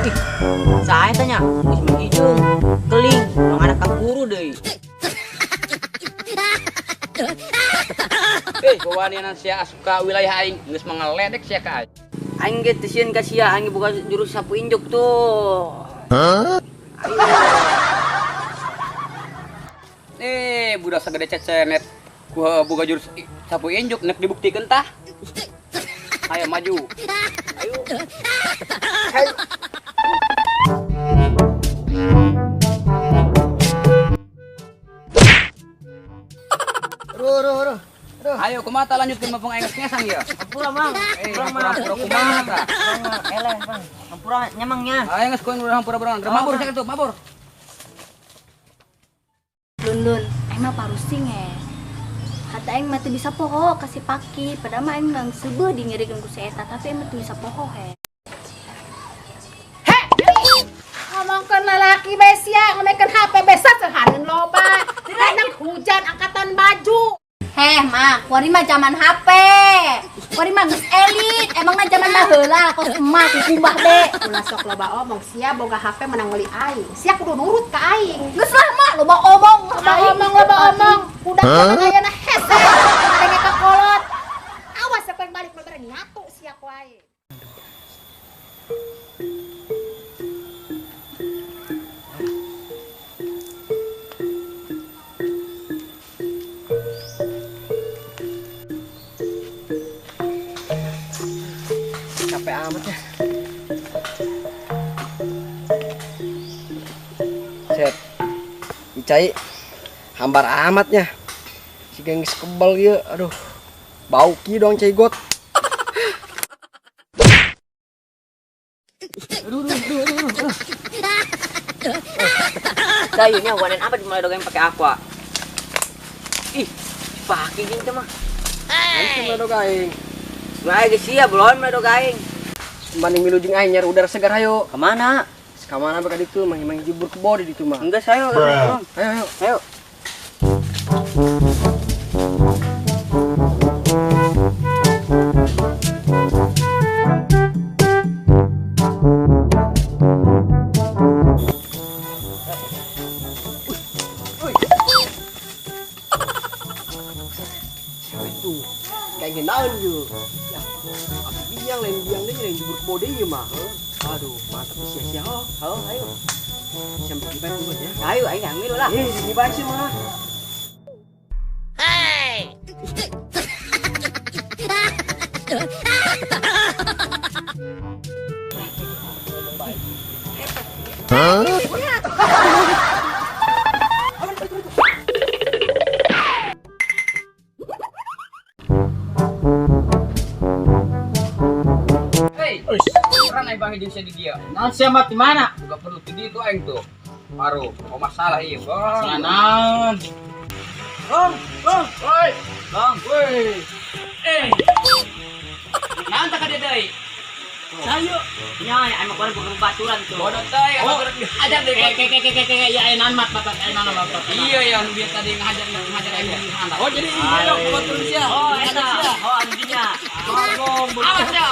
Ih, saya tanya, geus menghijung, keling, dong anak ka guru deui. Eh, wawanian sia asup ka wilayah aing, geus mangaledek sia ka aing. Aing ge teu sieun ka sia, aing boga jurus sapu injuk tuh. Eh, budak sagede cecenet. Ku boga jurus sapu injuk nek dibuktikeun tah. Ayo maju. Ayo. Ayo. Ruh, ruh, ruh. Ayo kumaha lanjutkeun mapung aing geus ngesang ieu. Hampura, Mang. Eh, Hampura, Mang. hampura kumaha tah? Eleh, Bang. Hampura nyamangnya. Ayo geus kuing urang hampura urang. Mabur sia kitu, mabur. Lun lun, aing mah parusing eh. Kata aing mah teu bisa poho kasih paki, padahal mah aing nang seubeuh dingirikeun ku si eta, tapi aing mah teu bisa poho he. Ngomongkeun lalaki bae sia, ngomongkeun HP bae sasehaneun loba. Anak hujan angkatan baju. Heh, mah, kuari mah zaman HP. Kuari mah geus elit, emangna zaman baheula kos emak kukumbah be. Ulah sok loba omong sia boga HP menang meuli aing. Sia kudu nurut ka aing. Geus lah mah, loba omong, Loba omong, loba omong. Budak zaman ayeuna hese, ngadenge ka kolot. Awas siapa yang balik bener nyatu sia ku aing. Capek amat ya. Set. Cai hambar amatnya. Si gengis kebal ieu, aduh. Bau ki dong cai got. Aduh, aduh, aduh, aduh, aduh. Kayunya wanen apa di mulai dongeng pakai aqua. Ih, pakai gini mah. Nanti mulai dog aing. Mulai geus sia belum mulai dog aing. Banding milu jeung aing nyari udara segar hayo. Kemana? Kamana baka ditu mah mang jebur ke body ditu mah. Enggak saya. Ayo ayo. Ayo. Siapa itu? Kayak naon ju. Ya, aku biang lain biang deui lain jebur ke body ieu mah. Aduh, mantap sia-sia. Oh, Oh, ayo. Siapa gimana tuh ya? Ayo, aing ngambil lah. Eh, ini bae sih mah. Hei, orang aing bang jeung sia di dieu. Naon sia mah di mana? Buka perlu di ditu aing tuh. Baru, oh masalah ieu. Masalah naon? Bang, bang, woi. Bang, Woi. Eh. Naon tah ka dieu deui? sayu. Nya, aing mah kuari boga baturan tuh. Bodoh teh, Oh. hajar deui. Ke ke ke ke ke ya aya naon mat mat aya naon mat. mat. Iya yang dia tadi ngajar ngajar aing di sana. Oh, jadi ini dong baturan sia. Oh, eta. Oh, anu dinya. Bang, Awas ya.